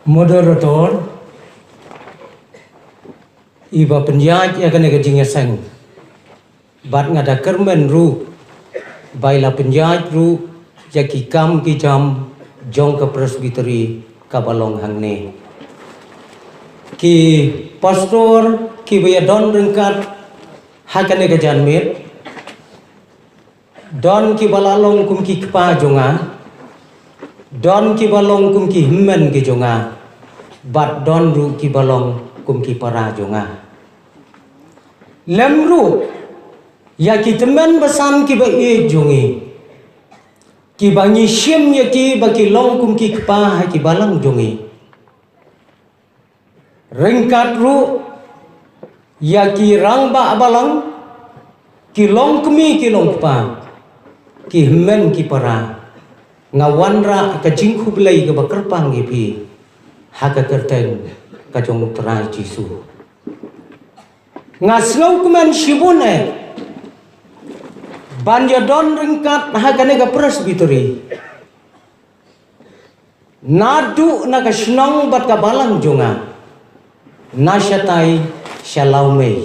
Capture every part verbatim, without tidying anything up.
Moderator, iba pynïaid ïa kane ka jingïaseng. Bad nga da kyrmen ruh, ba i la pynïaid ruh, ïa ki kam ki jam, jong ka Presbytery, kaba long hangne. Ki pastor, kiba ïadon ryngkat, ha kane ka janmiet, don kiba la long kum ki kpa jong nga, don kiba long kum ki hynmen ki jong nga, bad don ruh kiba long kum ki para jong nga. Lem ruh, ïa ki tymmen basan kiba ïeit jong ngi, kiba ngi shim ïa ki ba ki long kum ki kpa ha ki balang jong ngi. Ryngkat ruh, ïa ki rangbah balang, ki longkmie ki longkpa, ki hynmen ki para, nga wanrah ka jingkhublei kaba kyrpang ïa phi, ha ka kyrteng ka jong u Trai Jisu. Nga sngewkmen shibun eh, ban ïadon ryngkat ha kane ka Presbytery. Naduh na ka shnong bad ka balang jong nga. Na shatai sha Lawmei.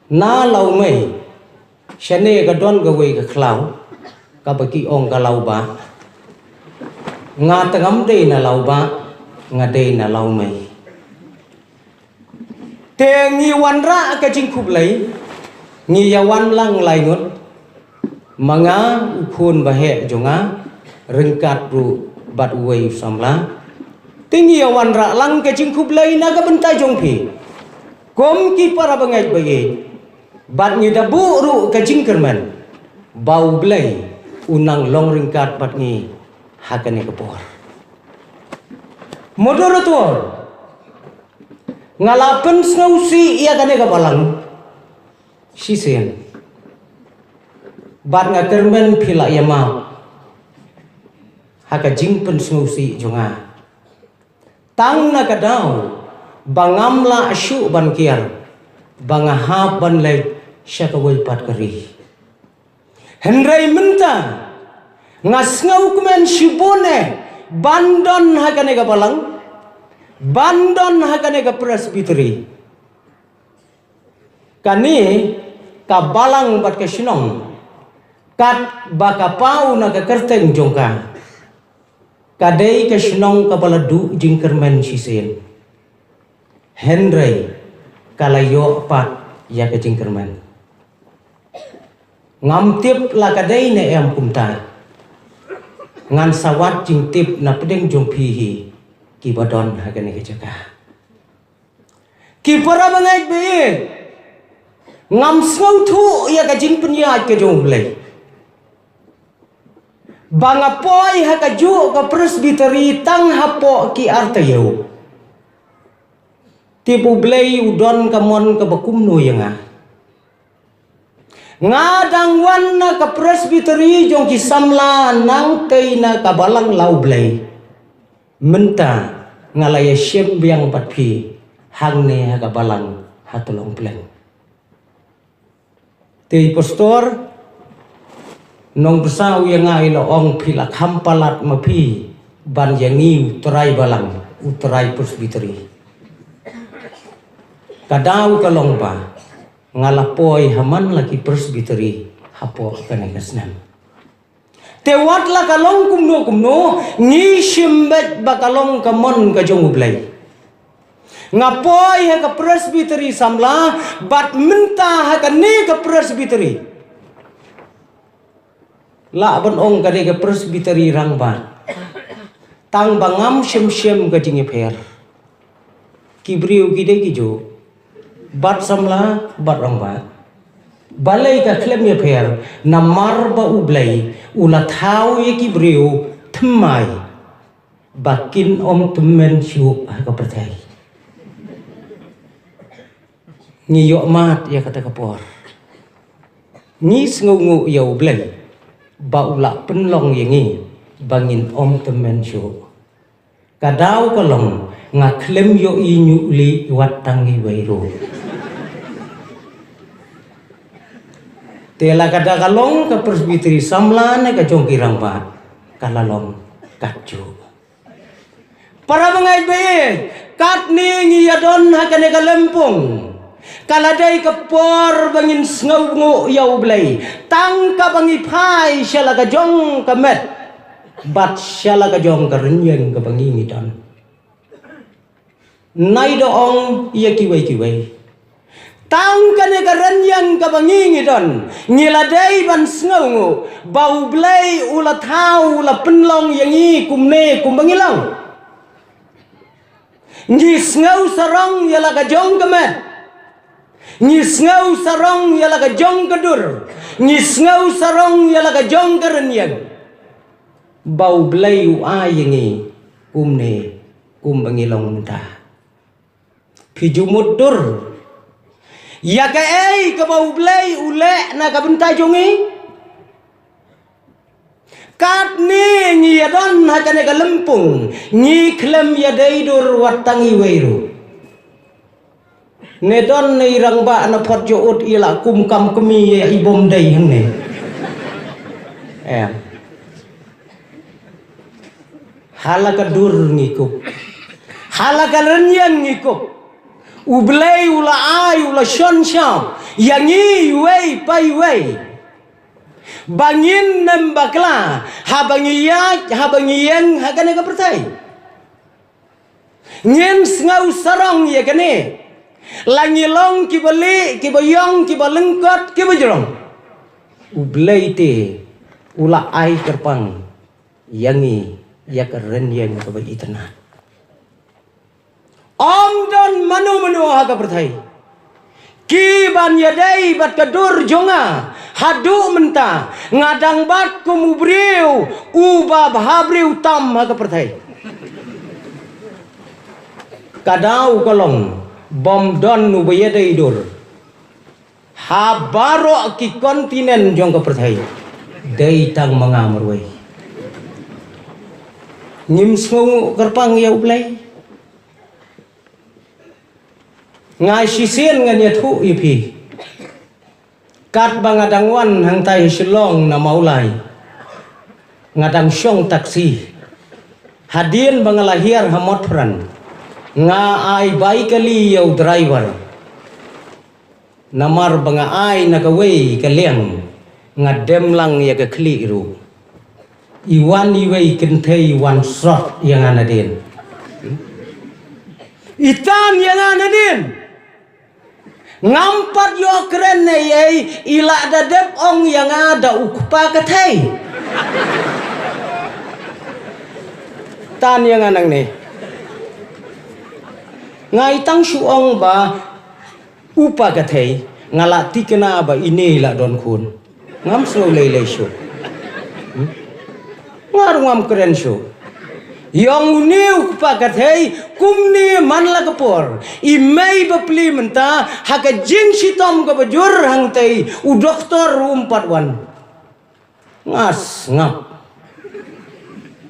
Na Lawmei. Shane ka don kawei ka khlaw. Kaba ki ong ka Lawbah. Nga te ngam dei na Lawbah. Nga dei na Lawmei. Te ngi wanrah ka jingkhublei, ngi ïawan lang lai ngut, ma nga u khun ba heh jong nga, ryngkat ruh bad uwei u samla. Te ngi ïawanrah lang ka jingkhublei na ka bynta jong phi. Kum ki para bangeit ba ïeit, bad ngi da buh ruh ka jingkyrmen, ba U Blei, u nang long ryngkat bad ngi, ha kane ka por. Moderator, nga la pynsngewsih ïa kane ka balang. Shisien. Bad nga kyrmen phi la ïa map. Ha ka jingpynsngewsih jong nga. Tang na ka daw. Ba ngam lah shuh ban kiar. Ba nga hap ban leit sha kawei pat ka ri. Hynrei mynta, nga sngewkmen shibun eh, ban don ha kane ka balang, ban don ha kane ka Presbytery. Kane, ka balang bad ka shnong, kat ba ka paw na ka kyrteng jong ka. Ka dei ka shnong kaba la duh jingkyrmen shisien. Hynrei, ka la ïoh pat ïa ka jingkyrmen. Ngam tip la ka dei ne em kumta. Ngan sa wad jingtip na pdeng jong phi hi, kiba don ha kane ka jaka. Ki para bangeit ba ïeit. Ngam sngewthuh ïa ka jingpynïaid ka jong U Blei. Ba nga poi ha kajuh ka Presbytery tang hapoh ki ar taïew. Tip U Blei u don ka mon kaba kumno ïa nga. Nga dang wan na ka Presbytery jong ki samla nangtei na ka balang Lawblei. Mynta nga la ïa shem biang bad phi hangne ha ka balang ha Tolong Pleng. Te pastor, nongbsa u ïa nga i la ong phi la kham palat ma phi ban ïa ngi u trai balang, u trai Presbytery. Ka daw ka long ba nga la poi ha man la ki Presbytery hapoh kane ka snem. Te wat la ka long kumno kumno, ngi shim beit ba ka long ka mon ka jong U Blei. Nga poi ha ka Presbytery samla, bad mynta ha kane ka Presbytery. Lah ban ong ka dei ka Presbytery rangbah. Tang ba ngam shem shem ka jingïapher. Ki briew ki dei ki juh. Bad samla, bad rangbah. Balei ka khlem ïapher, namar ba U Blei, u la thaw ïa ki briew, thymmai. Ba kin ym tymmen shuh ha ka pyrthei. Ngi ïoh mad ïa kata ka por. Ngi sngewnguh ïa U Blei. Ba u la pynlong ïa ngi, ba ngin ym tymmen shuh. Ka daw ka long, nga khlem ïohi ñiuh lieh wat tang iwei ruh. Te la ka da ka long ka Presbytery samla ne ka jong ki rangbah, ka la long katjuh. Para bangeit baieit, katne ngi ïadon ha kane ka lympung. Ka la dei ka por ba ngin sngewnguh ïa U Blei. Tang kaba ngi phai sha la ka jong ka met bad sha la ka jong ka rynïeng kaba ngi ngi don. Nai da ong ïa kiwei kiwei. Tang kane ka rynïeng kaba ngi ngi don, ngi la dei ban sngewnguh ba U Blei u la thaw, u la pynlong ïa ngi kumne kumba ngi long. Ngi sngew sarong ïa la ka jong ka met. Ngi sngew sarong ïa la ka jong ka dur. Ngi sngew sarong ïa la ka jong ka rynïeng. Ba U Blei u ai ïa ngi kumne kumba ngi long mynta. Phi ju mutdur ïa kaei kaba U Blei u leh na ka bynta jong ngi. Katne ngi ïadon ha kane ka lympung, ngi khlem ïadei dur wat tang iwei ruh. Ne don ne i rangbah na phot jong ut i la kum kam kmie ïa i bym dei hangne. Em. Ha la ka dur ngi kup. Ha la ka rynïeng ngi kup. U Blei u la ai, u la shon shap ïa ngi iwei pa iwei. Ba ngin nym bakla haba ngi ïaid, haba ngi ïeng ha kane ka pyrthei. Ngin sngew sarong ïa kane. La ngi long kiba lieh, kiba ïong, kiba lyngkot, kiba jrong, U Blei te u la ai kyrpang ïa ngi ïa ka rynïeng kaba itynnad. Ym don mano mano ha ka pyrthei ki ban ïadei bad ka dur jong nga. Haduh mynta nga dang bat kum u briew uba bha briew tam ha ka pyrthei. Ka daw ka long bym don uba ïadei dur ha baroh ki kontinent jong ka pyrthei. Dei tang ma nga marwei. Ngim sngew kyrpang ïa U Blei. Nga shisien ngan ïathuh ïa phi. Katba nga dang wan hangtai Shillong na Mawlai, nga dang shong taxi. Hadien ba nga la hiar ha Motphran, nga ai bai kali ïa u driver. Namar ba nga ai na kawei ka liang, nga dem lang ïa ka khlieh ruh. I wan iwei kynthei wan srot ïa nga nadien. I tan ïa nga nadien. Ngam pat ïoh kren ei ei, i la da dep ong ïa nga da u kpa ka thei. Tan ïa nga nangne. Nga i tang shu ong ba u pa ka thei, nga la tikna ba ine i la don khun. Ngam sngew lei lei shuh. Hmm? Nga ruh ngam kren shuh. Ïong une u kpa ka thei, kumne man la ka por. I mei ba pli mynta, ha ka jingshitom kaba jur hangtei, u doktor um pat wan. Nga sngap.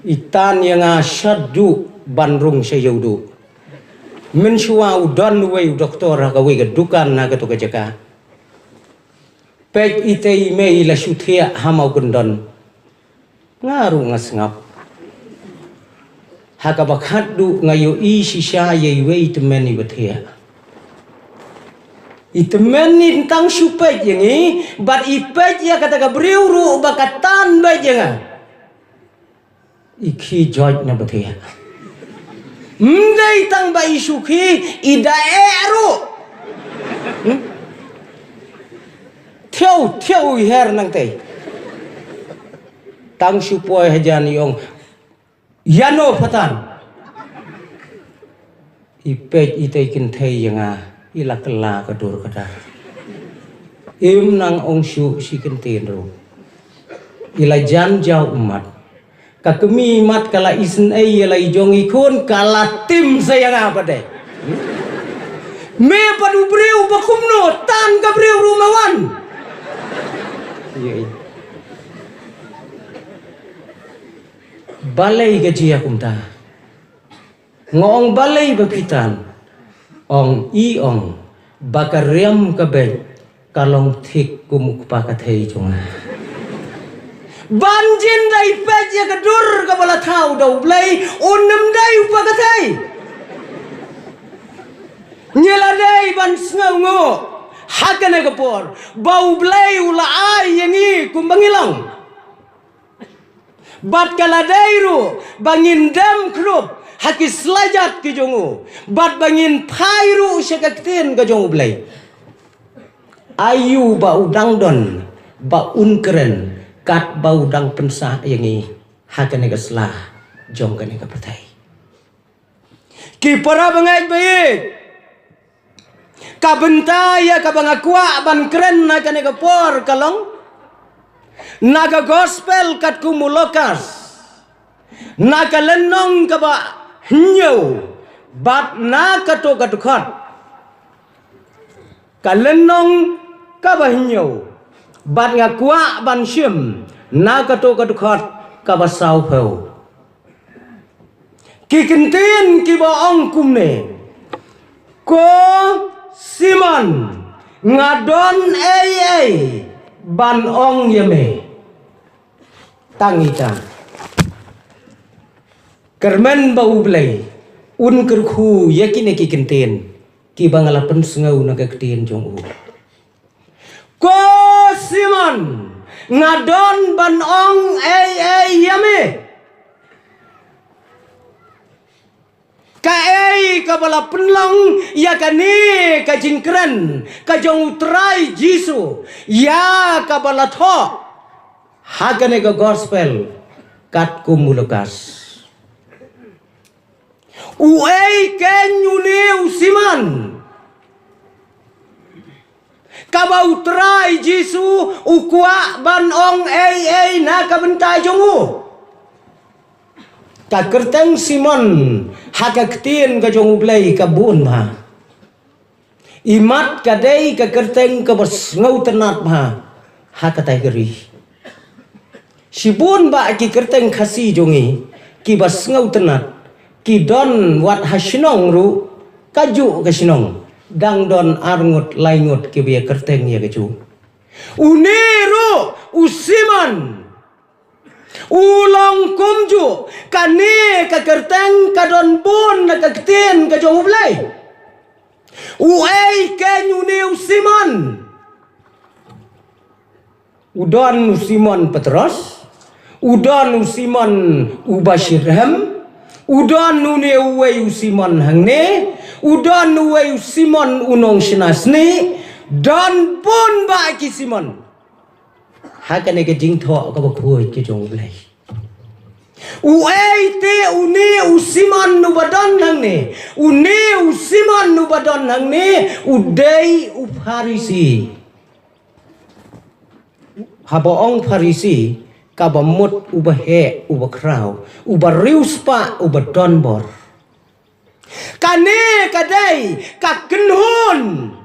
I tan ïa nga shaduh ban rung sha ïewduh. Mynshuwa u don uwei u doktor ha kawei ka dukan ha kato ka jaka. Peit itei i mei i la shu thiah ha maw kyndon. Nga ruh nga sngap. Ha kaba khatduh nga ïohi shisha ïa iwei i tymmen iba thiah. I tymmen i tang shu peit ïa ngi, bad i peit ïa kata ka briew ruh ba ka tan beit ïa nga. I khie joit na ba thiah. Ym dei tang ba i shu khie, i da eh ruh. Hmm? Thiaw, thiaw i her nangtei. Tang shu poi hajan i ong. Ïano pha tan. I peit itei i kynthei ïa nga, i la kylla ka dur ka dar. Im nang ong shuh shi kyntien ruh. I la jan jaw ummat. Ka kmie mat ka la isynei ïa la i jong i khun ka la tim sa ïa nga pat de. Me pat u briew ba kumno tan ka briew ruh me wan. Ïa i. Balei ka jia kumta. Nga ong balei ba phi tan. Ong i ong ba ka riam ka beit ka long thik kum u kpa ka thei jong nga. Ban jin dei peit ïa ka dur kaba la thaw da U Blei, un ym dei u pathai. Ngi la dei ban sngewnguh ha kane ka por ba U Blei u la ai ïa ngi kumba ngi long. Bad ka la dei ruh ba ngin dem khrup ha ki slajat ki jong u, bad ba ngin phai ruh sha ka ktien ka jong U Blei. Aïu ba u dang don ba un kren katba u dang pynsah ïa ngi ha kane ka sla jong kane ka pyrthei. Ki para bangeit ba ïeit, ka bynta ïa kaba nga kwah ban kren na kane ka por ka long na ka gospel katkum u Lukas, na ka lynnong kaba hynñiew bad na kato ka dkhot ka lynnong kaba hynñiew, bad nga kwah ban shim na kato ka dkhot kaba sawphew. Ki kyntien kiba ong kumne: Ko Simon, nga don ei ei ban ong ïa me. Tang ita. Kyrmen ba U Blei un kyrkhu ïa kine ki kyntien kiba nga la pynsngew na ka ktien jong u. Ko Simon, nga don ban ong ei ei ïa me. Kaei kaba la pynlong ïa kane ka jingkren ka jong U Trai Jisu ïa kaba la thoh ha kane ka gospel katkum u Lukas? Uei keiñ une u Simon kaba U Trai Jisu u kwah ban ong ei ei na ka bynta jong u? Ka kyrteng Simon ha ka ktien ka jong U Blei ka bun bha. Imat ka dei ka kyrteng kaba sngewtynnat bha ha katei ka ri. Shibun bah ki kyrteng Khasi jong ngi kiba sngewtynnat ki don wat ha shnong ruh, kajuh ka shnong dang don ar ngut lai ngut kiba ïa kyrteng ïa kajuh. Une ruh u Simon u long kumjuh, kane ka kyrteng ka don bun na ka ktien ka jong U Blei. Uei keiñ une u Simon? U don u Simon Petros, u don u Simon uba shitrhem, u don une uwei u Simon hangne, u don uwei u Simon u nongshna snieh, don bun bah ki Simon ha kane ka jingthoh kaba khuid ka jong U Blei. Uei te une u Simon uba don hangne? Une u Simon uba don hangne u dei u Pharisi. Haba ong Pharisi, kaba mut uba heh, uba khraw, uba riewspah, uba donbor. Kane ka dei ka kynhun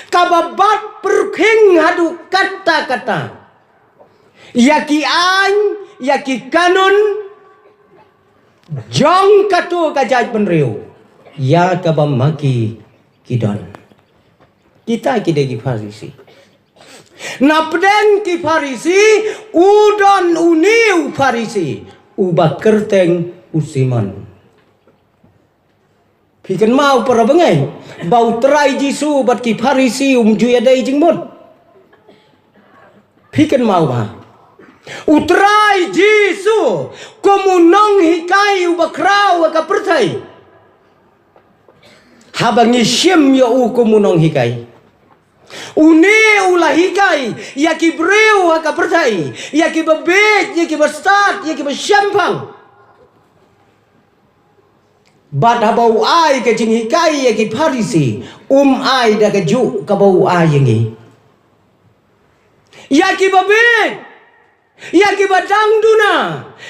kaba bat pyrkhing haduh katta katta ïa ki aiñ, ïa ki kanun jong kato ka jaitbynriew ïa kaba ma ki ki don. Kita ki dei ki Pharisi. Napdeng ki Pharisi u don une u Pharisi uba kyrteng u Simon. Phi kynmaw para bangeit ba U Trai Jisu bad ki Pharisi um ju ïadei jingmut? Phi kynmaw ba U Trai Jisu kum u nonghikai uba khraw ha ka pyrthei, haba ngi shim ïa u kum u nonghikai, une u la hikai ïa ki briew ha ka pyrthei, ïa kiba bieit, ïa kiba stad, ïa kiba shemphang. Bad haba u ai ka jinghikai ïa ki Pharisi, um ai da kajuh kaba u ai ïa ngi. Ïa kiba bieit, ïa kiba dang duna,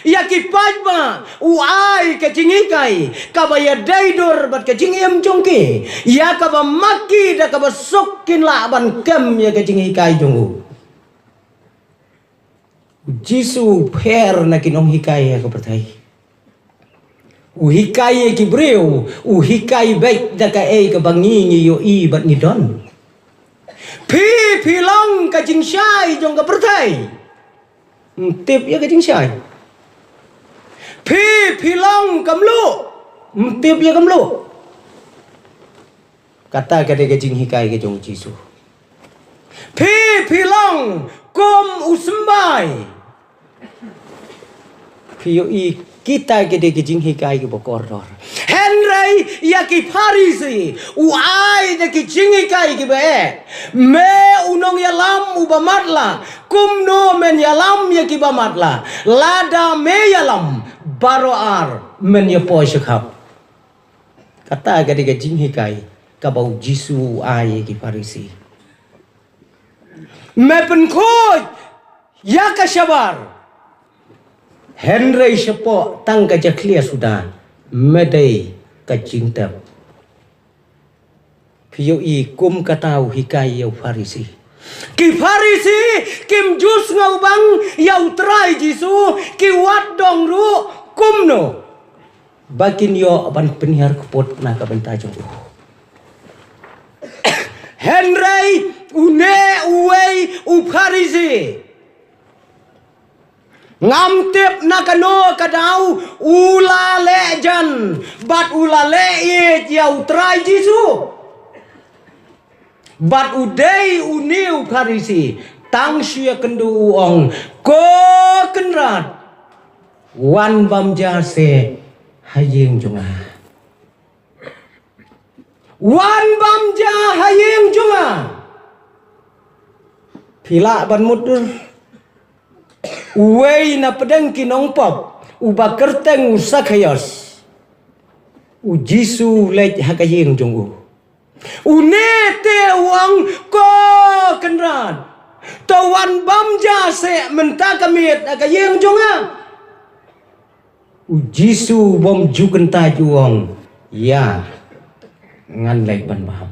ïa ki paidbah, u ai ka jinghikai kaba ïadei dur bad ka jingim jong ki, ïa kaba ma ki da kaba suk kin lah ban kem ïa ka jinghikai jong u. U Jisu u pher na ki nonghikai ha ka pyrthei. U hikai ïa ki briew, u hikai beit da kaei kaba ngi ngi ïohi bad ngi don. Phi, phi long ka jingshai jong ka pyrthei. Ym tip ïa ka jingshai. Phi, phi long ka mluh. Ym tip ïa ka mluh. Kata ka dei ka jinghikai ka jong u Jisu. Phi, phi long kum u symbai. Phi ïohi kita ki dei ki jinghikai kiba kordor. Hynrei ïa ki Pharisi u ai da ki jinghikai kiba eh. Me u nongïalam uba matlah, kumno men ïalam ïa kiba matlah? Lada me ïalam baroh ar men ïapoi shakhap. Kata ka dei ka jinghikai kaba u Jisu u ai ïa ki Pharisi. Me pynkhuid ïa ka shabar, hynrei shapoh tang ka jakhlia suda me dei ka jingtep. Phi ïohi kum kata u hikai ïa u Pharisi. Ki Pharisi kim ju sngewbang ïa u Trai Jisu, ki wad dong ruh kumno ba kin ïoh ban pynhiar kput na ka bynta jong u. Hynrei une uwei u Pharisi, ngam tip na kano ka daw, u la leh jan bad u la leh ïeit ïa u Trai Jisu. Bad u dei une u Pharisi, tang shu ïakynduh u ong, "Ko Kynrad, wan bam ja seh ha ïing jong nga. Wan bam ja ha ïing jong nga." Phi lah ban mutdur, uwei na pdeng ki nongpop uba kyrteng u Sakhaios, u Jisu u leit ha ka ïing jong u. Une te u ong, "Ko Kynrad, to wan bam ja seh mynta ka miet ha ka ïing jong nga." U Jisu bym ju kyntait u ong, "Ïa, ngan leit ban bam."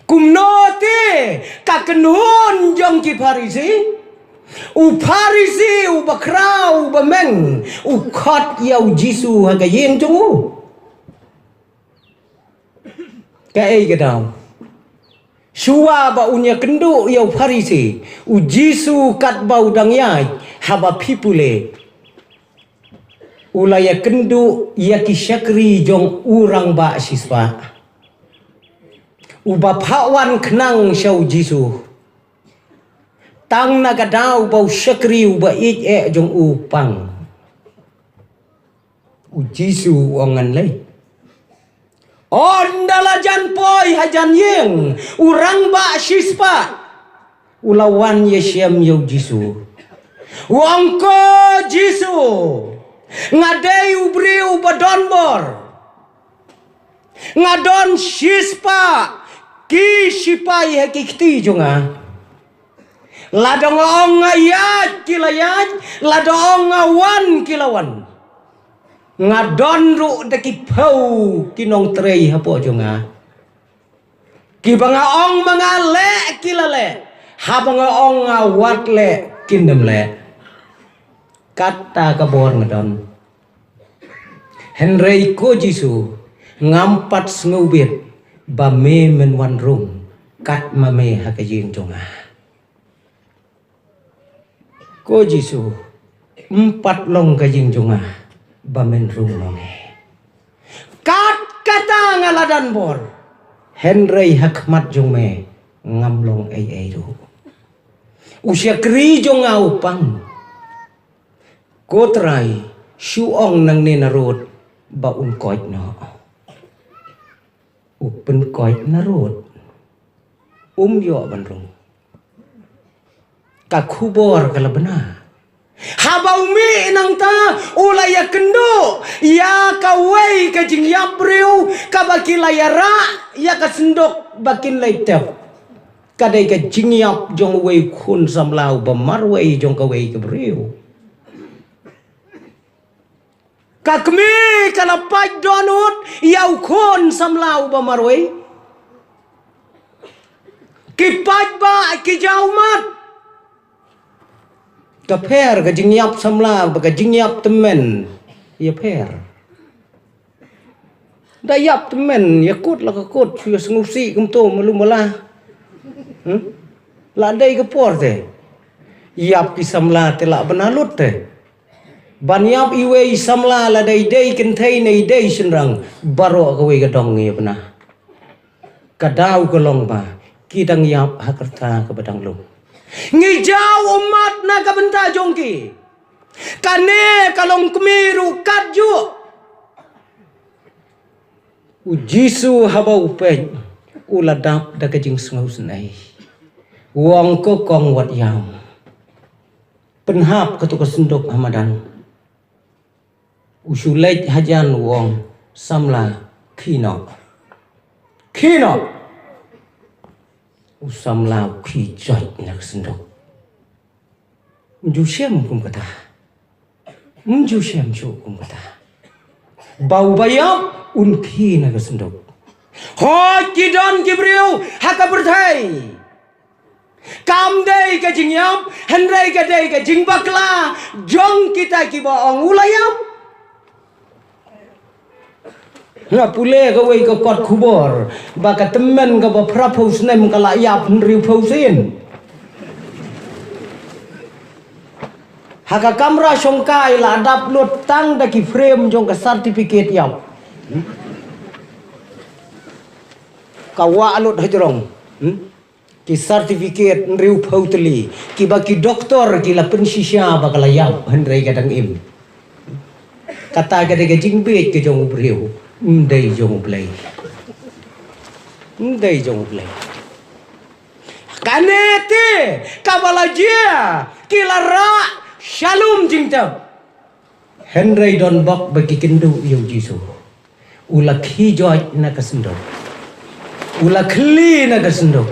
Kumno te ka kynhun jong ki Pharisi? U Pharisi uba khraw, uba meng, u khot ïa u Jisu ha ka ïing jong u. Kaei ka daw? Shuwa ba un ïakynduh ïa u Pharisi, u Jisu katba u dang ïaid, haba phi pule, u la ïakynduh ïa ki shakri jong u rangbah shispah, uba phah wan khnang sha u Jisu. Tang na ka daw ba u shakri uba ïeit eh jong u pang, u Jisu u ong, "Ngan leit." Ynda la jan poi hajan ïing, u rangbah shispah u la wan ïashem ïa u Jisu. U ong, "Ko Jisu, nga dei u briew ba don bor. Nga don shispah ki shipai ha ki kti jong nga. Lada nga ong nga ïaid ki la ïaid, lada ong nga wan ki la wan. Nga don ruh da ki phew ki nongtrei hapoh jong nga. Kiba nga ong ba nga leh ki la leh, haba nga ong nga wad leh kin ym leh. Kata ka bor nga don. Hynrei ko Jisu, ngam pat sngewbit ba me men wan rung kat ma me ha ka ïing jong nga. Ko Jisu, ym pat long ka ïing jong nga ba men rung ma me. Kat kata nga la don bor, hynrei ha khmat jong me ngam long ei ei ruh." U shakri jong nga u pang, "Ko Trai, shu ong nangne na rud ba un koit noh." U pynkoit na rud, um ïoh ban rung. Ka khubor ka la bna. Haba u mih nangta, u la ïakynduh ïa kawei ka jingïap briew kaba ki la ïarah ïa ka synduk ba kin leit tep. Ka dei ka jingïap jong uwei u khun samla uba marwei jong kawei ka briew. Ka kmie ka la pait dohnud ïa u khun samla uba marwei. Ki paidbah ki jaw mat. Ka pher ka jingïap samla bad ka jingïap tymmen. Ïa pher. Da ïap tymmen, ïa kut la ka kut, shu ïa sngewsih kumto malu mala. Hmm? La dei ka por te. Ïap ki samla te lah bna lut te. Ban ïap iwei i samla lada i dei kynthei ne i dei shynrang, baroh kawei ka dong ïa bna. Ka daw ka long ba ki dang ïap ha ka rta kaba dang lum. Ngi jaw ummat na ka bynta jong ki. Kane ka long kmie ruh katjuh. U Jisu haba u peit, u la dap da ka jingsngew snei. U ong, "Ko kong, wat ïam. Pynhap kato ka synduk ha madan." U shu leit hajan u ong, "Samla, khie noh. Khie noh." U samla u khie joit na ka synduk. Ym ju shem kum kata. Ym ju shem shuh kum kata. Ba uba ïap un khie na ka synduk. Hooid, ki don ki briew ha ka pyrthei. Kam dei ka jingïap, hynrei ka dei ka jingbakla jong kita kiba ong u la ïap. Nga pule kawei ka kot khubor ba ka tymmen kaba phraphew snem ka la ïap hynriewphew sien. Ha ka kamra shongkai la dap lut tang da ki frame jong ka certificate ïap. Ka wah lut hajrong. Hmm? Ki certificate hynriewphew tylli, kiba ki doktor ki la pynshisha ba ka la ïap hynrei ka dang im. Kata ka dei ka jingbieit ka jong u briew, ym dei jong u Blei. Ym dei jong u Blei. Kane te kaba la jia ki la rah sha lum jingtep. Hynrei don bok ba ki kynduh ïa u Jisu. U la khie joit na ka synduk. U la khlie na ka synduk.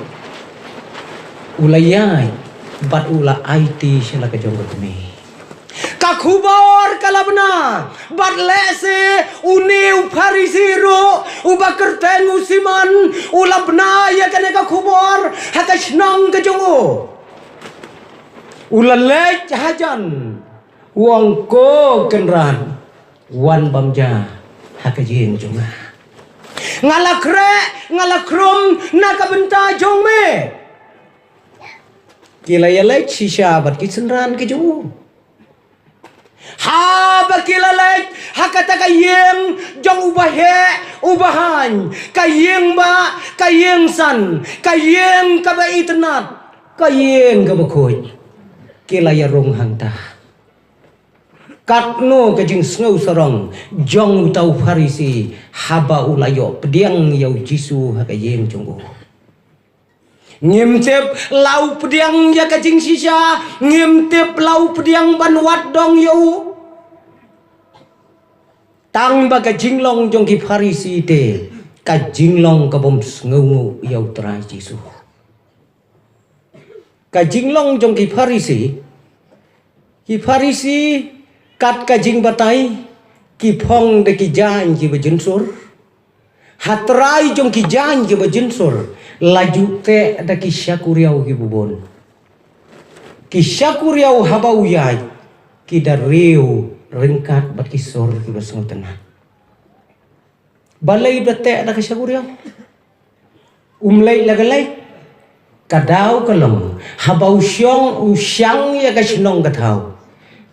U la ïaid bad u la aiti sha la ka jong ka kmie. Ka khubor ka la bna bad lehse une u Pharisi ruh uba kyrteng u Simon u la bna ïa kane ka khubor ha ka shnong ka jong u. U la leit hajan. U ong, "Ko Kynrad, wan bam ja ha ka ïing jong nga. Nga la khreh, nga la khrum na ka bynta jong me." Ki la ïaleit shisha bad ki synran ki jong u. Haba ki la leit ha kata ka ïing jong uba heh uba haiñ, ka ïing bah, ka ïing san, ka ïing kaba itynnad, ka ïing kaba khuid, ki la ïarung hangta. Katno ka jingsngew sarong jong uta u Pharisi haba u la ïoh pdiang ïa u Jisu ha ka ïing jong u. Ngim tip la u pdiang ïa ka jingshisha, ngim tip la u pdiang ban wad dong ïa u. Tang ba ka jinglong jong ki Pharisi te ka jinglong ka bym sngewnguh ïa u Trai Jisu. Ka jinglong jong ki Pharisi, ki Pharisi kat ka jingbatai ki phong da ki jaiñ kiba jynsur. Ha trai jong ki jaiñ kiba jynsur la ju teh da ki shakuriaw kiba bun. Ki shakuriaw haba u ïaid ki da riew ryngkat bad ki sur kiba sngewtynnat. Balei ba teh da ka shakuriaw? Um leit la ka leit. Ka daw ka long haba u shong u shang ïa ka shnong ka thaw,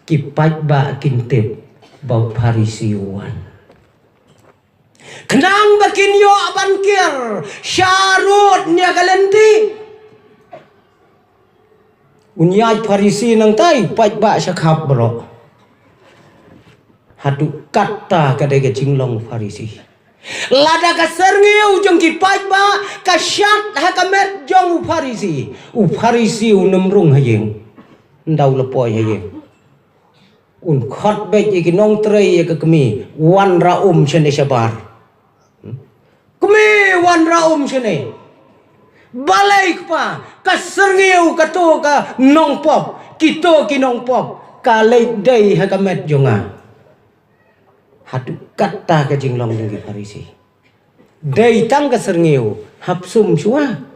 ki paidbah kin tip ba u Pharisi u wan. Khnang ba kin ïoh ban kiar sharud nia ka lynti. Un ïaid Pharisi nangtai, paidbah sha khap baroh. Haduh katta ka dei ka jinglong Pharisi. Lada ka syrngiew jong ki paidbah ka shat ha ka met jong u Pharisi, u Pharisi u nym rung ha ïing. Ynda u la poi ha ïing, un khot beit ïa ki nongtrei ïa ka kmie, wanrah um shane shabar. Hmm? Kmie, wanrah um shane. Balei kpa, ka syrngiew kato ka nongpop, kito ki nongpop ka leit dei ha ka met jong nga. Haduh katta ka jinglong jong ki Pharisi. Dei tang ka syrngiew, hap sum shuwa.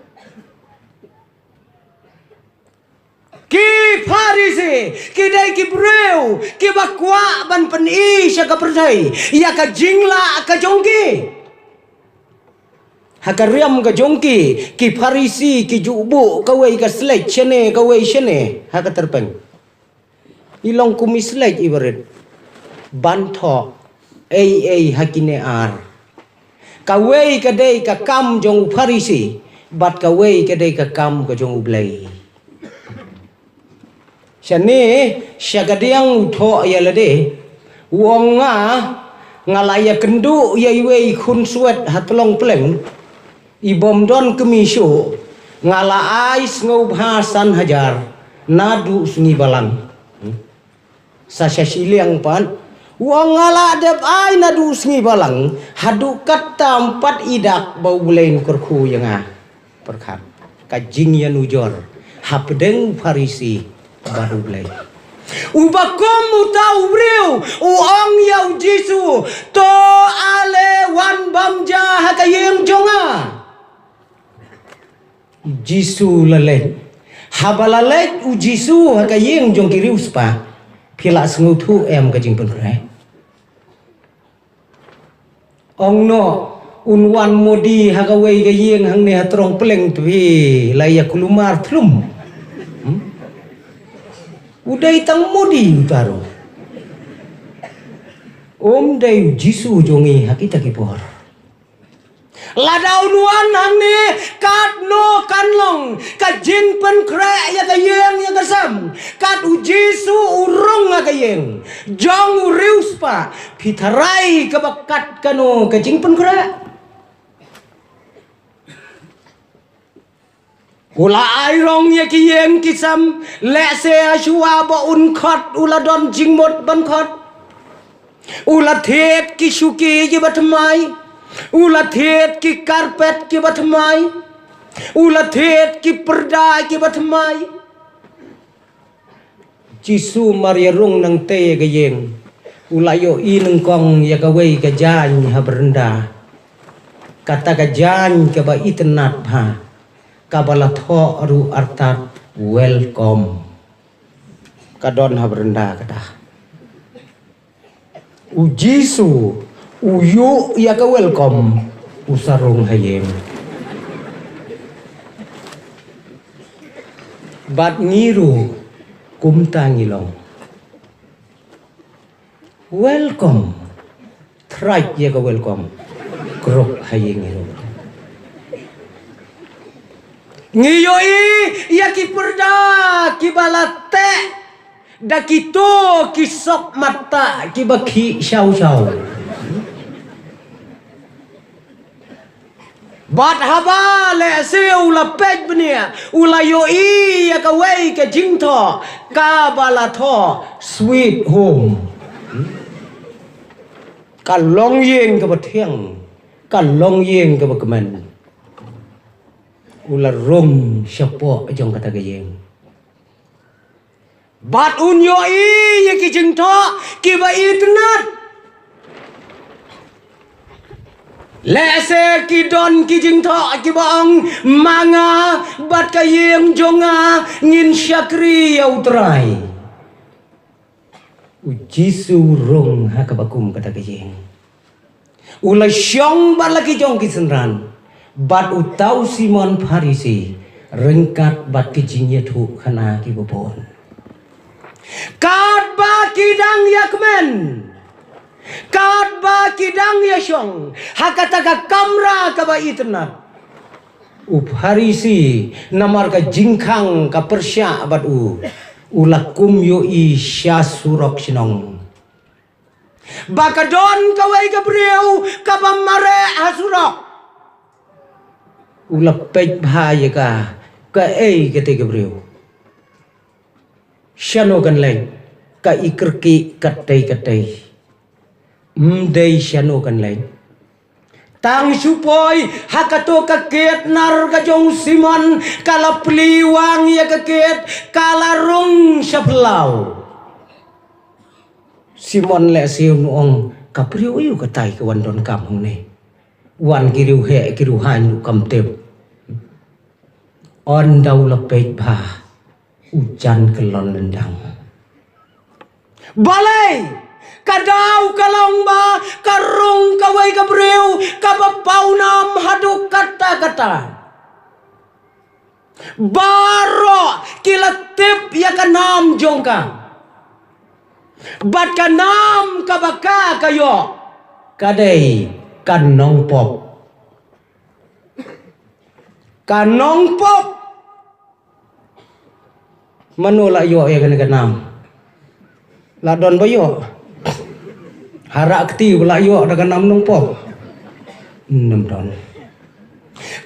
Ki Pharisi ki dei ki briew kiba kwah ban pyni sha ka pyrthei ïa ka jinglah ka jong ki. Ha ka riam ka jong ki, ki Pharisi ki ju buh kawei ka sledge shane, kawei shane ha ka tyrpeng. I long kum i sledge i barit ban thoh ei ei ha kine ar. Kawei ka dei ka kam jong u Pharisi, bad kawei ka dei ka kam ka jong u Blei. Shane, sha ka diang u thoh ïa lade, u ong nga, nga la ïakynduh ïa iwei i khunswet ha tlong pleng, i bym don kmie shuh, nga la ai sngewbha san hajar naduh sngi balang. Hmm? Sa sha shiliang pat, u ong nga la dep ai naduh sngi balang, haduh katta ym pat i dak ba U Blei un kyrkhu ïa nga. Pyrkhat ka jingïanujor hapdeng u Pharisi bad U Blei. Uba kum uta u briew u ong ïa u Jisu, to ale wan bam ja ha ka ïing jong nga. U Jisu la leit. Haba la leit u Jisu ha ka ïing jong ki riewspah, phi la sngewthuh em ka jingpynkhreh? Ong noh, un wan Modi ha kawei ka ïing hangne ha Tyrong Pleng, to phi la ïa kulmar thlum. Hmm? U dei tang Modi uta ruh. Um dei u Jisu jong ngi ha kita ki por. Lada un wan hangne, katno kan long ka jingpynkhreh ïa ka ïing ïa ka sem, kat u Jisu u rung ha ka ïing jong u riewspah, phi tharai kaba kat kano ka jingpynkhreh? U la ai rong ïa ki ïing ki sem, lehse hashwa ba un khot u la don jingmut ban khot. U la thied ki shuki kiba thymmai. U la thied ki carpet kiba thymmai. U la thied ki pyrda kiba thymmai. Jisu mar ïa rung nangtei ha ka ïing, u la ïohi nyngkong ïa kawei ka jaiñ ha byrnda. Kata ka jaiñ kaba itynnad bha, kaba la thoh ruh artat welcome. Ka don ha byrnda kata. U Jisu u ïoh ïa ka welcome, u sa rung ha ïing. Bad ngi ruh kumta ngi long. Welcome. Thrang ïa ka welcome. Krok ha ïing ngi ruh. Ngi ïohi ïa ki pyrda kiba la teh da kito ki sop mata kiba khih shaw shaw. Bad haba lehse u la peit bniah, u la ïohi ïa kawei ka jingthoh kaba la thoh sweet home. Ka longïing kaba thiang, ka longïing kaba kmen. U la rung shapoh jong kata ka ïing. Bad un ïohi ïa ki jingthoh kiba itynnad. Lehse ki don ki jingthoh kiba ong, ma nga bad ka ïing jong nga ngin shakri ïa U Trai. U Jisu u rung ha kaba kum kata ka ïing. U la shong bad la ki jong ki synran, bad uta u Simon Pharisi, ryngkat bad ki jingïathuhkhana kiba bun. Katba ki dang ïakmen, katba ki dang ïashong ha kata ka kamra kaba itynnad, u Pharisi, namar ka jingkhang ka pyrshah bad u, u la kum ïohi sha surok shnong. Ba ka don kawei ka briew kaba mareh ha surok. U la peit bha ïa ka, kaei katei ka briew. Shano kan leit, ka i kyrkieh katei katei. Ym dei shano kan leit. Tang shu poi ha kato ka kit nar ka jong u Simon, ka la plie wang ïa ka kit, ka la rung sha phyllaw. Simon lehse un ong, ka briew aïu katai ka wan donkam hangne. Wan ki riewheh ki riewhaiñ ruh kam tip. Ynda u la peit bha, u jan kyllon lyndang. Balei? Ka daw ka long ba ka rung kawei ka briew kaba pawnam haduh katta katta. Baroh ki la tip ïa ka nam jong ka. Bad ka nam kaba ka ka ïoh ka dei ka nongpop. Ka nongpop. Mano la ïoh ïa kane ka nam? La don ba ïoh. Hara kti ba la ïoh da ka nam nongpop. Nym don.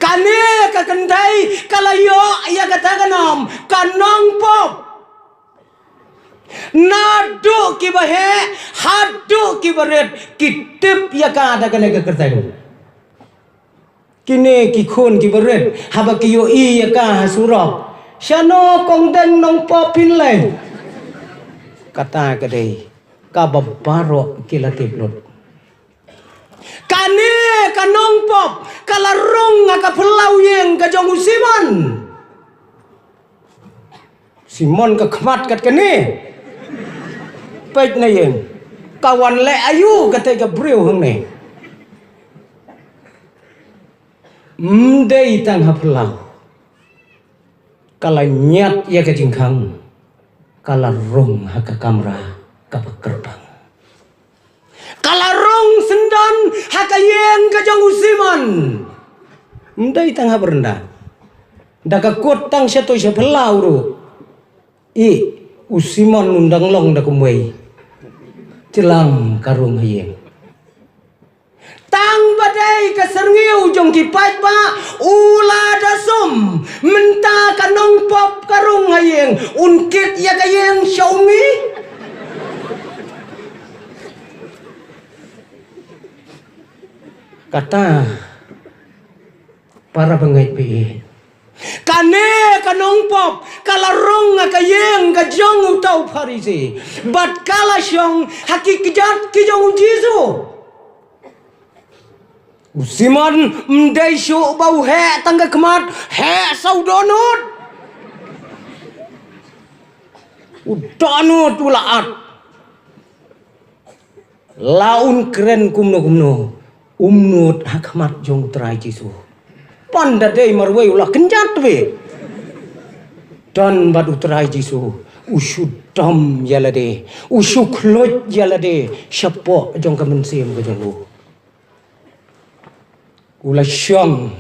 Kane ka kynthei ka la ïoh ïa kata ka nam ka nongpop. Naduh kiba heh haduh kiba rit ki tip ïa ka da kane ka kyrteng. Kine ki khun kiba rit haba ki ïohi ïa ka ha surok, shano kong deng nongpop phin leh. Kata ka dei kaba baroh ki la tip lut. Kane ka nongpop ka la rung ha ka phyllaw ïing ka jong u Simon. Simon ka khmat kat kane. Peit na ïing ka wan leh aïu kata ka briew hangne. Ym dei tang ha phyllaw. Ka la ñiat ïa ka jingkhang. Ka la rung ha ka kamra kaba kyrpang. Ka la rung syndon ha ka ïing ka jong u Simon. Ym dei tang ha byrnda. Da ka kut tang sha to sha phyllaw ruh. I u Simon un dang long da kumwei. Jlang ka rung ha ïing. Tang ba dei ka syrngiew jong ki paidbah u la da sum. Mynta ka nongpop ka rung ha ïing un kit ïa ka ïing sha u mi. Kata para bangeit ba ïeit. Kane ka nongpop ka la rung ha ka ïing ka jong uta u Pharisi bad ka la shong ha ki kjat ki jong u Jisu. U Simon ym dei shuh ba u heh tang ka khmat, heh sa u dohnud. U dohnud u la at. La un kren kumno kumno um nud ha khmat jong u Trai Jisu. Pynda dei marwei u la kynjat beit. Don bad u Trai Jisu u shu dom ïa lade, u shu khluit ïa lade shapoh jong ka mynsiem ka jong u. U la shong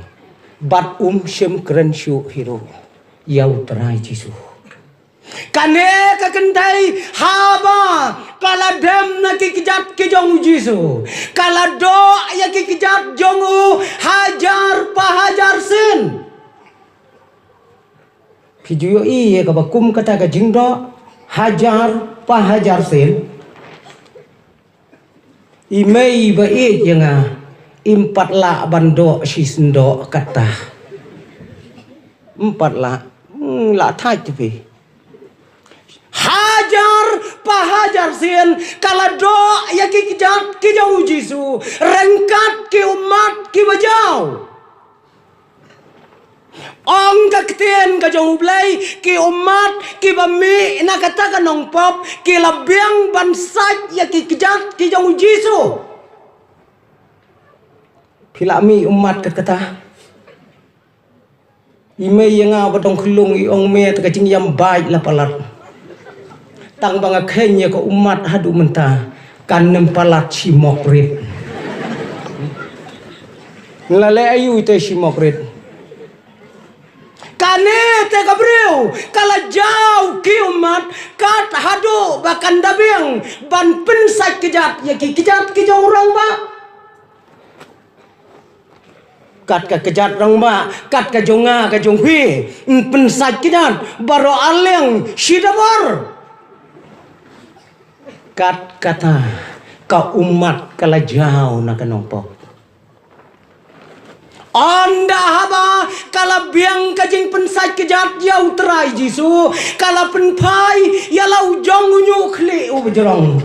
bad um shym kren shuh hi ruh ïa u Trai Jisu. Kane ka kynthei haba ka la dem na ki kjat ki jong u Jisu, ka la doh ïa ki kjat jong u hajar pa hajar sien. Phi ju ïohi ïa kaba kum kata ka jingdoh hajar pa hajar sien? I mei ba ïeit ïa nga, im pat lah ban doh shisien doh kata. Im pat lah, hmm, lah thait te phi. Hajar pa hajar sien ka la doh ïa ki kjat ki jong u Jisu ryngkat ki ummat kiba jaw. Ong ka ktien ka jong U Blei, ki ummat kiba mih na kata ka nongpop ki la biang ban sait ïa ki kjat ki jong u Jisu. Phi la mih ummat kat kata? I mei ïa nga ba dang khlung i ong me ta ka jingïam bait la palat. Tang ba nga kheiñ ïa ka ummat haduh mynta kan nym palat shi mok rit. Nga la leh aïu te shi mok rit? Kane te ka briew ka la jaw ki ummat kat haduh ba kan da biang ban pynsait kjat ïa ki kjat ki jong u rangbah. Kat ka kjat rangbah, kat ka jong nga ka jong phi, yn pynsait kjat baroh arliang shi dabor. Kat kata ka ummat ka la jaw na ka nongpop. Ynda haba ka la biang ka jingpynsait kjat ïa u Trai Jisu, ka la pynphai ïa la u jong u ñiuh khlieh u bajrong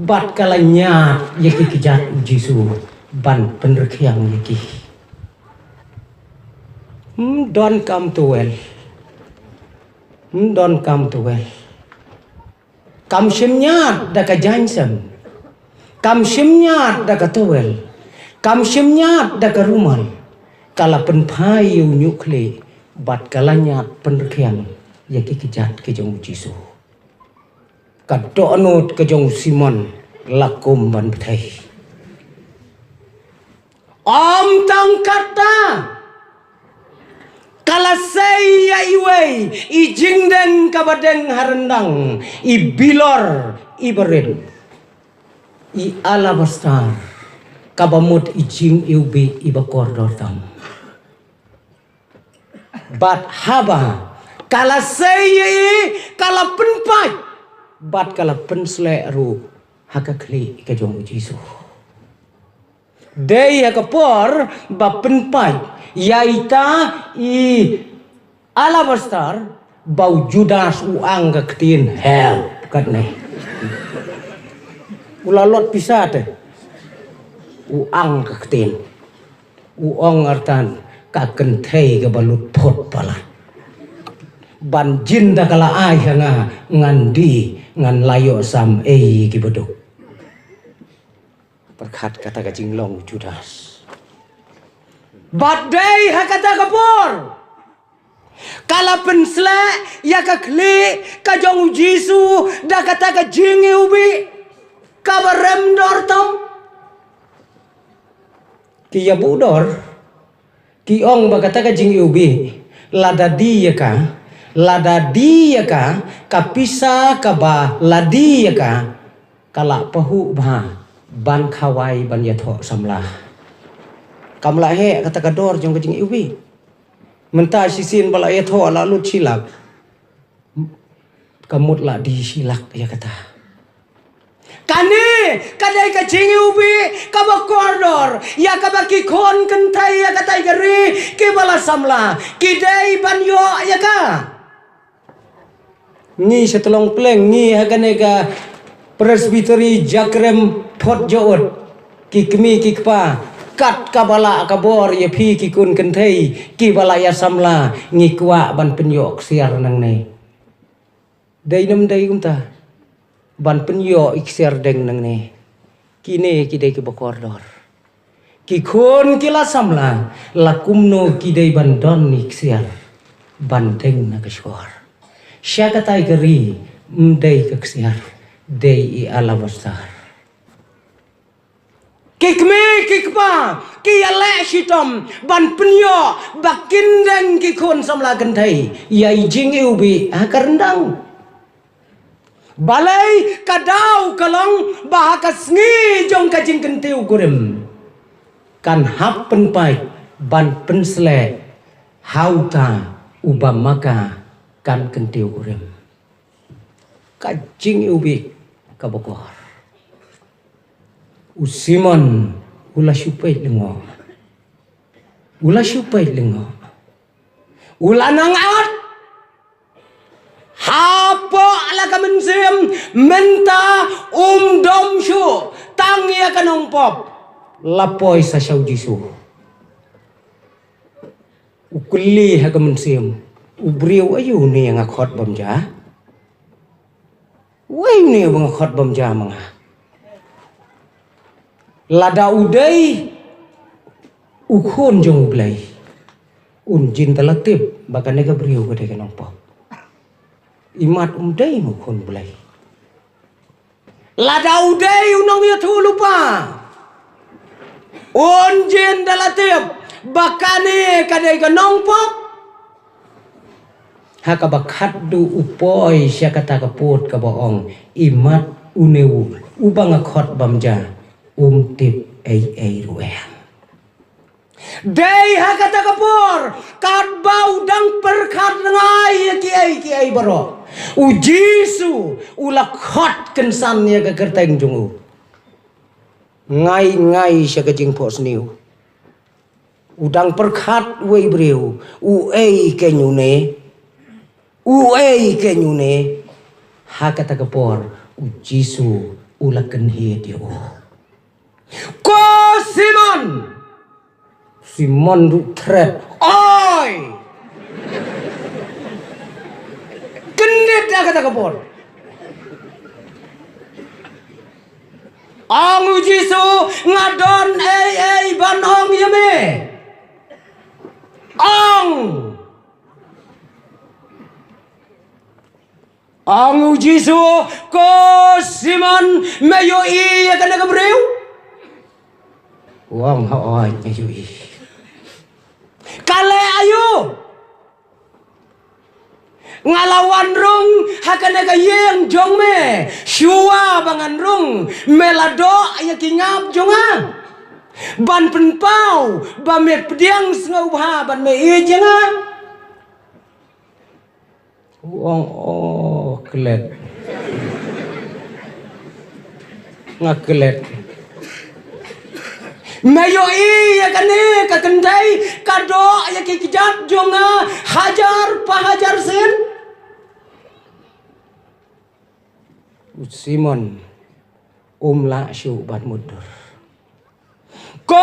bad ka la ñiad ïa ki kjat u Jisu ban pynrkhiang ïa ki. Ym don kam tawel. Ym don kam tawel. Kam shim ñiad da ka jaiñsem. Kam shim ñiad da ka towel, kam shim ñiad da ka rumal, ka la pynphai ïa u ñiuhkhlieh, bad ka la ñiad pynrkhiang ïa ki kjat ki jong u Jisu. Ka dohnud ka jong u Simon la kum ban bthei. Ym tang katta, ka la sei ïa iwei i jingdeng kaba deng ha ryndang, i bilor iba rit, i alabastar, kaba mut i jingiwbih iba kordor tam. Bad haba ka la sei ïa i, ka la pynpait bad ka la pynsleh ruh ha ka khlieh ka jong u Jisu. Dei ha ka por ba pynpait ïa ita i alabastar ba u Judas u ang ka ktien, "Help," katne. U la lot pisa te. U ang ka ktien. U ong artat, "Ka kynthei kaba lut phut palat. Ban jin da ka la ai ha nga, ngan die, ngan la ïoh sam ei kiba duk." Pyrkhat kata ka jinglong u Judas. Bad dei ha kata ka por, ka la pynsleh ïa ka khlieh ka jong u Jisu da kata ka jingiwbih kaba rem dor tam. Ki ïabuh dor ki ong ba kata ka jingiwbih, lada die ïa ka, lada die ïa ka, ka pisa kaba la die ïa ka, ka la pahuh bha ban khawai ban ïathoh samla. Kam lah heh kata ka dor jong ka jingiwbih. Mynta shisien ba la ïathoh la lut shi lak, ka mut la die shi lak ïa kata. Kane ka dei ka jingiwbih kaba kordor ïa kaba ki khun kynthei ïa katai ka ri kiba la samla ki dei ban ïoh ïa ka. Ngi sha Tlong Pleng, ngi ha kane ka Presbytery Jakrem Phot Jowut, ki kmie ki kpa, kat kaba lah ka bor ïa phi ki khun kynthei kiba la ïa samla, ngi kwah ban pynïoh ksiar nangne. Dei ne ym dei kumta? Ban pynïoh i ksiar deng nangne. Kine ki dei kiba kordor. Ki khun ki la samla, la kumno ki dei ban don i ksiar ban deng na ka shkor? Sha katai ka ri ym dei ka ksiar, dei i alabastar. Ki kmie ki kpa ki ïaleh shitom ban pynïoh ba kin deng ki khun samla kynthei ïa i jingiwbih ha ka ryndang. Balei? Ka daw ka long ba ha ka sngi jong ka jingkyntiew kurim kan hap pynpait ban pynsleh ha uta uba ma ka kan kyntiew kurim. Ka jingiwbih kaba kor. U Simon u la shu peit lyngngoh. U la shu peit lyngngoh. U la nang at. Hapoh la ka mynsiem mynta um dom shuh tang ïa ka nongpop. La poi sa sha u Jisu. U kylli ha ka mynsiem, u briew aïu ne nga khot bam ja? Uei une uba nga khot bam ja ma nga? Lada u dei u khun jong U Blei, un jin da la tip ba kane ka briew ka dei ka nongpop. Imat um dei u khun U Blei. Lada u dei u nongïathuhlypa, un jin da la tip ba kane ka dei ka nongpop. Ha kaba khatduh u poi sha kata ka pud kaba ong, imat une u uba nga khot bam ja, um tip ei ei ruh em. Dei ha kata ka por, katba u dang pyrkhat lyngngai ïa kiei kiei baroh, u Jisu u la khot kynsan ïa ka kyrteng jong u. Ngai ngai sha ka jingphohsniew. U dang pyrkhat uwei briew, uei kein une? Uei kein une? Ha kata ka por u Jisu u la kynhied ïa u. Ko Simon! Simon ruh thret. Oi! Kyndit ha kata ka por. Ong u Jisu, nga don ei ei ban ong ïa me. Ong. Ong u Jisu, ko Simon, me ïohi ïa kane ka briew? U ong, hooid, nga ïohi. Ka leh aïu? Nga la wan rung ha kane ka ïing jong me, shuwa ba ngan rung, me la doh ïa ki ngap jong nga. Ban pynpaw ba me pdiang sngewbha ban me ïeit ïa nga. U ong, oh, klet. Nga klet. Me ïohi ïa kane ka kynthei ka doh ïa ki kjat jong nga hajar pa hajar sien. U Simon um lah shuh ban mutdur. Ko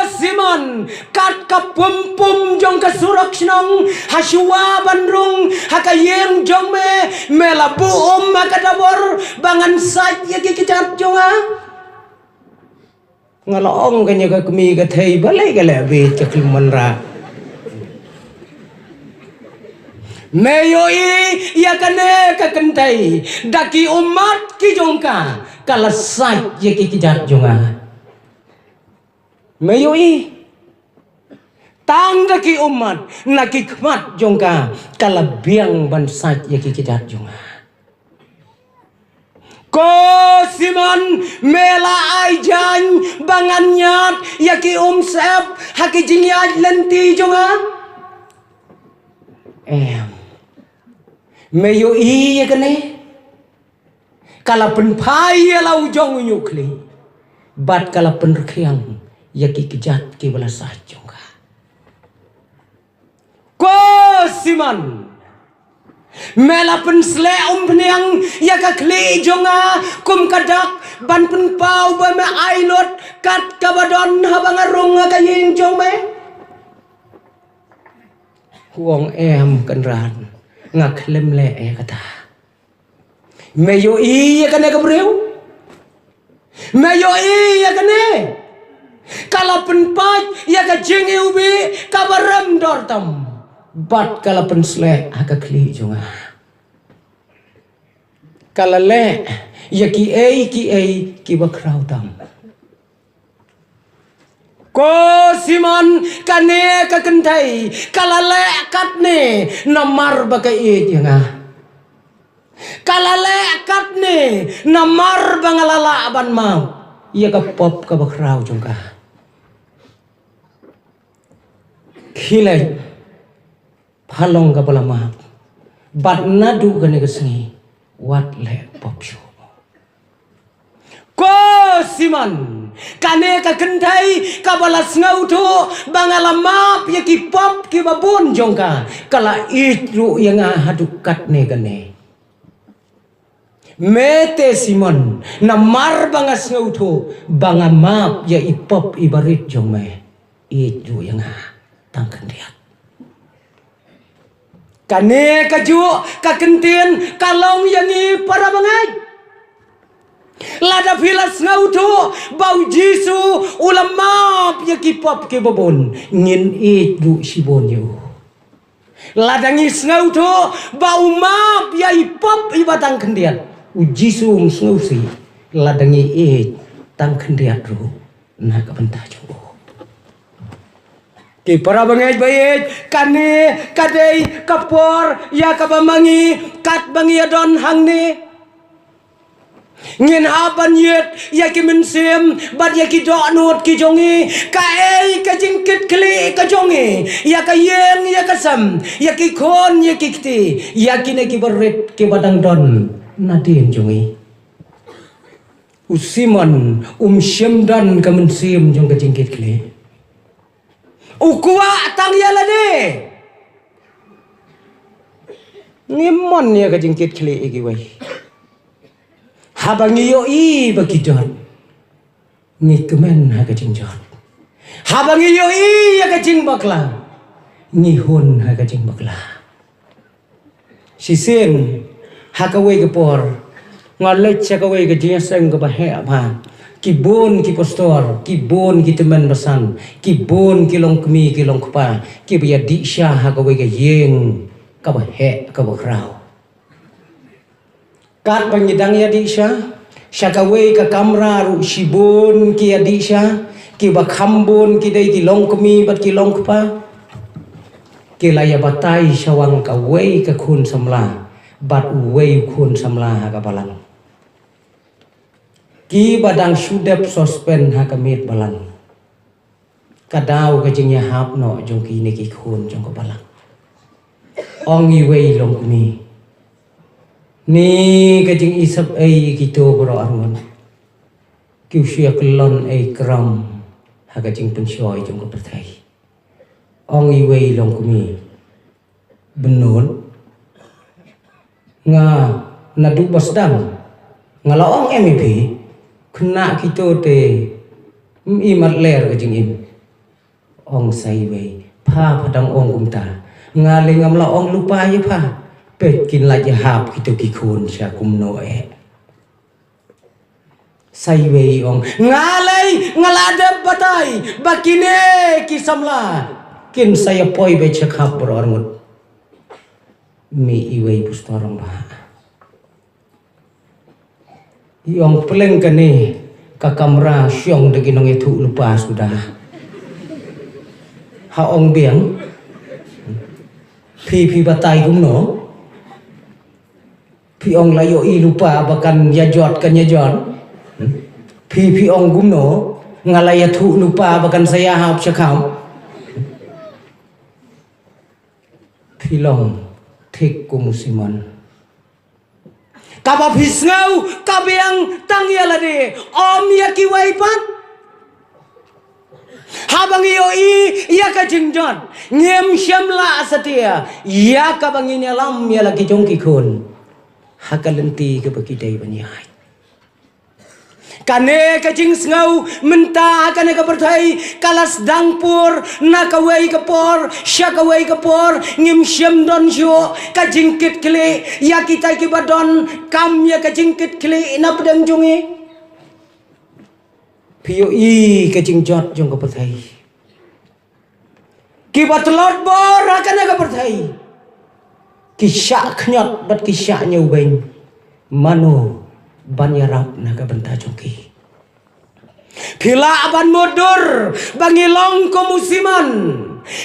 Simon, kat ka pum pum jong ka surok shnong, ha shuwa ban rung ha ka ïing jong me, me la buh um ha ka dabor ba ngan sait ïa ki kjat jong nga. Nga la ong kane ka kmie ka thei, balei ka leh beit ka klim manra. Me ïohi ïa kane ka kynthei, da ki ummat ki jong ka, ka la sait ïa ki kjat jong nga. Me ïohi. Tang da ki ummat na ki khmat jong ka, ka la biang ban sait ïa ki kjat jong nga. Ko Simon, me la ai jaiñ ba ngan ñiad ïa ki umsyep ha ki jingïaid lynti jong nga? Em. Me ïohi ïa kane? Ka la pynphai ïa la u jong u ñiuh khlieh, bad ka la pynrkhiang ïa ki kjat kiba la sait jong ka. Ko Simon, me la pynsleh umphniang ïa ka khlieh jong nga kum ka dak ban pynpaw ba me ai lut kat kaba don haba nga rung ha ka ïing jong me? U ong, em kynrad, nga khlem leh ïa kata. Me ïohi ïa kane ka briew? Me ïohi ïa kane? Ka la pynpait ïa ka jingiwbih kaba rem dor tam, bad ka la pynsleh ha ka khlieh jong nga. Ka la leh ïa kiei kiei kiba khraw tam. Ko Simon, kane ka kynthei ka la leh katne namar ba ka ïeit ïa nga. Ka la leh katne namar ba nga la lah ban map ïa ka pop kaba khraw jong ka. Khie leit, pha long kaba la map, bad naduh kane ka sngi wat leh pop shuh. Ko Simon, kane ka kynthei kaba la sngewthuh ba nga la map ïa ki pop kiba bun jong ka, ka la ïeit ruh ïa nga haduh katne kane. Me te Simon, namar ba nga sngewthuh ba nga map ïa i pop iba rit jong me, ïeit ruh ïa nga tang khyndiat. Kane kajuh ka kyntien ka long ïa ngi para bangeit. Lada phi la sngewthuh ba u Jisu u la map ïa ki pop kiba bun, ngin ïeit ruh shibun ïa u. Lada ngi sngewthuh ba u map ïa i pop iba tang khyndiat, u Jisu um sngewsih lada ngi ïeit tang khyndiat ruh na ka bynta jong u. Ki para bangeit ba ïeit, kane ka dei ka por ïa kaba ma ngi katba ngi ïa don hangne. Ngin hap ban ïeit ïa ki mynsiem bad ïa ki dohnud ki jong ngi. Kaei ka jingkitkhlieh ka jong ngi ïa ka ïing ïa ka sem, ïa ki khun ïa ki kti, ïa kine kiba rit kiba dang don nadien jong ngi? U Simon um shym don ka mynsiem jong ka jingkitkhlieh. U kwah tang ïa lade. Ngim mon ïa ka jingkitkhlieh ïa kiwei. Haba ngi ïohi ba ki jot, ngi kmen ha ka jingjot. Haba ngi ïohi ïa ka jingbakla, ngi hun ha ka jingbakla. Shisien ha kawei ka por nga leit sha kawei ka jingïaseng kaba heh bha. Ki bun ki pastor, ki bun ki tymmen basan, ki bun ki longkmie ki longkpa, kiba ïadih sha ha kawei ka ïing kaba heh kaba khraw. Katba ngi dang ïadih sha, sha kawei ka kamra ruh shibun ki ïadih sha, kiba kham bun ki dei ki longkmie bad ki longkpa. Ki la ïa batai shawang kawei ka khun samla bad uwei u khun samla ha ka balang. Kiba dang shu dep suspend ha ka miet balang. Ka daw ka jingïahap noh jong kine ki khun jong ka balang. Ong iwei i longkmie, ne ka jingisap ei kito baroh arngut, ki u shu ïa kyllon ei kram ha ka jingpynshoi jong ka pyrthei. Ong iwei i longkmie, bynnud, nga naduh ba sdang nga la ong em ïa phi, khynnah kito te ym i mat ler ka jingim. Ong sa iwei, pha, pha dang ong kumta, nga lei ngam la ong lypa ïa pha. Peit kin la ïahap kito ki khun sha kumno eh. Sa iwei i ong, nga lei nga la dep batai ba kine ki samla kin sa ïa poi beit sha khap baroh arngut. Mih iwei i pastor, ong, bah, i ong, pleng kane ka kamra shong da ki nongïathuhlypa suda. Ha, ong biang, phi, phi batai kumno? Phi ong la ïohi lypa ba kan ïa jot kan ïa jot. Hmm? Phi, phi ong kumno? Nga la ïathuhlypa ba kan sa ïahap sha khap. Phi long thik kum u Simon. Kaba phi sngew ka biang tang ïa lade, ym ïa kiwei pat. Haba ngi ïohi ïa ka jingjot, ngim shym lah satia ïa kaba ngin ïalam ïa la ki jong ki khun ha ka lynti kaba ki dei ban ïaid. Kane ka jingsngew mynta ha kane ka pyrthei ka la sdang pur na kawei ka por sha kawei ka por, ngim shym don shuh ka jingkitkhlieh ïa kita kiba donkam ïa ka jingkitkhlieh na pdeng jong ngi. Phi ïohi ka jingjot jong ka pyrthei. Kiba tlot bor ha kane ka pyrthei ki shah khñiot bad ki shah ñiewbeiñ. Mano ban ïarap na ka bynta jong ki? Phi lah ban mutdur ba ngi long kum u Simon,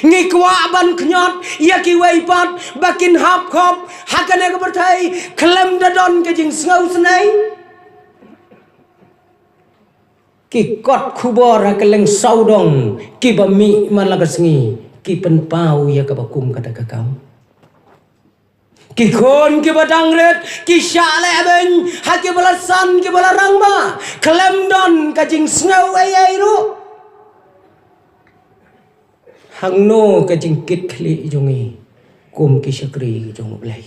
ngi kwah ban khñiot ïa kiwei pat ba kin hap khop ha kane ka pyrthei khlem da don ka jingsngew snei. Ki kot khubor ha kylleng sawdong kiba mih man la ka sngi ki pynpaw ïa kaba kum kata ka kam. Ki khun kiba dang rit ki shah lehbeiñ ha kiba la san kiba la rangbah khlem don ka jingsngew ei ei ruh. Hangno ka jingkitkhlieh jong ngi kum ki shakri jong U Blei?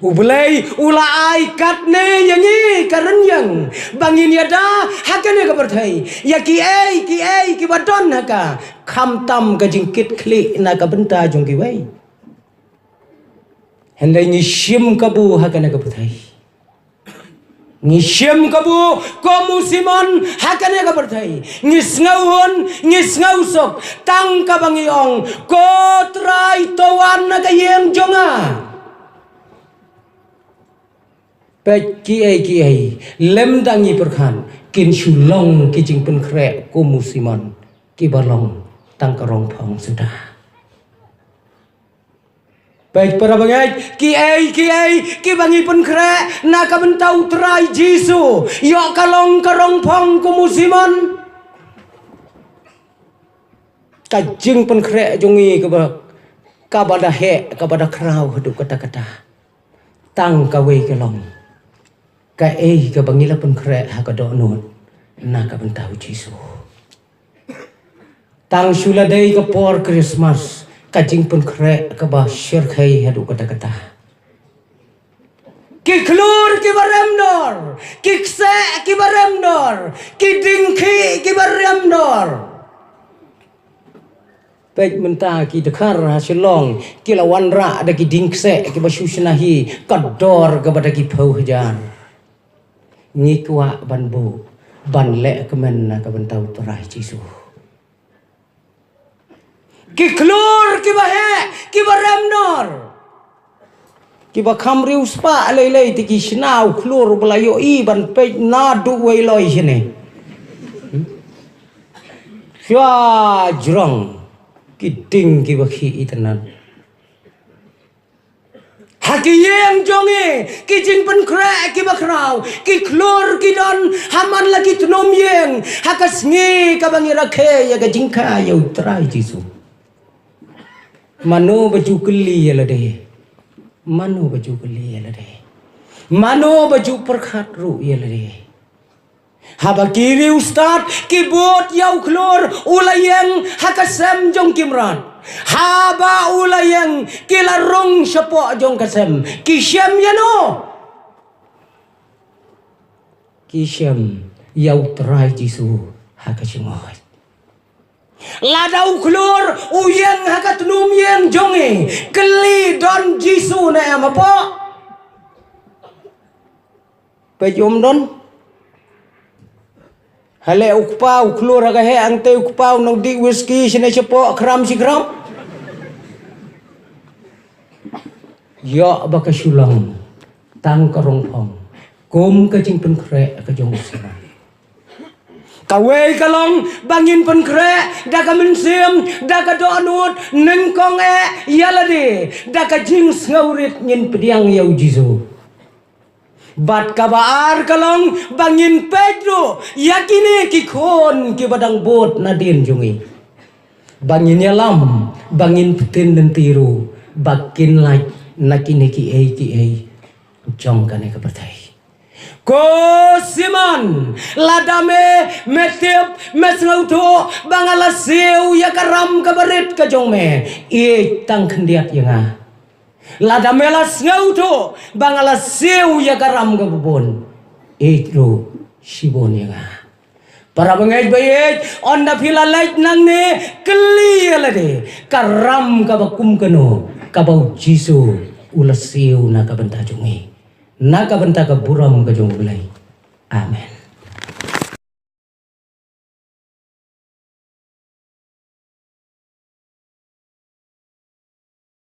U Blei u la ai katne ïa ngi ka rynïeng ba ngin ïada ha kane ka pyrthei ïa kiei kiei kiba don ha ka, khamtam ka jingkitkhlieh na ka bynta jong kiwei. Hynrei ngi shim kabu ha kane ka pyrthei. Ngi shim kabu kum u Simon ha kane ka pyrthei. Ngi sngewhun, ngi sngewsuk tang kaba ngi ong, ko Trai, to wan na ka ïing jong nga. Peit kiei kiei lymda ngi pyrkhat kin shu long ki jingpynkhreh kum u Simon kiba long tang ka rong phong suda. Peit para bangeit, kiei kiei kiba ngi pynkhreh na ka bynta u Trai Jisu, ïoh ka long ka rong phong kum u Simon. Ka jingpynkhreh jong ngi kaba, kaba da heh, kaba da khraw haduh katta katta, tang kawei ka long, kaei kaba ngi la pynkhreh ha ka dohnud na ka bynta u Jisu. Tang shu la dei ka por Christmas ka jingpynkhreh kaba shyrkhei haduh katta katta. Ki khlur kiba rem dor, ki kseh kiba rem dor, ki diengkhih kiba rem dor. Peit mynta ki dkhar ha Shillong ki la wanrah da ki diengkseh kiba shu shna hi ka dor kaba da ki phew hajar. Ngi kwah ban buh ban leh kmen na ka bynta u Trai Jisu. Ki khlur kiba heh, kiba remnor, kiba kham riewspah lei lei te ki shna u khlur ba la ïohi ban peit naduh wei loi shane. Shuwa jrong ki ding kiba khih itynnad. Ha ki ïing jong ngi, ki jingpynkhreh kiba khraw, ki khlur ki don ha man la ki tnum ïing, ha ka sngi kaba ngi rakhe ïa ka jingkha ïa u Trai Jisu. Mano ba ju kylli ïa lade? Mano ba ju kylli ïa lade? Mano ba ju pyrkhat ruh ïa lade? Haba ki riewstad ki bud ïa u khlur u la ïeng ha ka sem jong ki mrad. Haba u la ïeng ki la rung shapoh jong ka sem. Ki shem ïa no? Ki shem ïa u Trai Jisu ha ka jingngeit. Lada u khlur u ïeng ha ka tnum ïing jong ngi, kylli, don Jisu ne em hapoh? Peit, um don. Hale u kpa u khlur ha ka heh, hangtei u kpa u nang dih whisky shane shapoh, khram shi khram. Ïoh ba ka shu long tang ka rong phong kum ka jingpynkhreh ka jong u Satan. Kawei ka long ba ngin pynkhreh da ka mynsiem, da ka dohnud, nyngkong eh ïa lade, da ka jingsngewrit ngin pdiang ïa u Jisu. Bad kaba ar ka long ba ngin peit ruh ïa kine ki khun kiba dang bud nadien jong ngi, ba ngin ïalam, ba ngin pyntin lynti ruh ba kin lait na kine kiei kiei jong kane ka pyrthei. Ko Simon, lada me, me tip, me sngewthuh ba nga la siew ïa ka ram kaba rit ka jong me, ïeit tang khyndiat ïa nga. Lada me la sngewthuh ba nga la siew ïa ka ram kaba bun, ïeit ruh shibun ïa nga. Para bangeit ba ïeit, ynda phi la leit nangne, kylli ïa lade, ka ram kaba kum kano kaba u Jisu u la siew na ka bynta jong ngi, na ka bynta ka burom ka jong U Blei. Amen.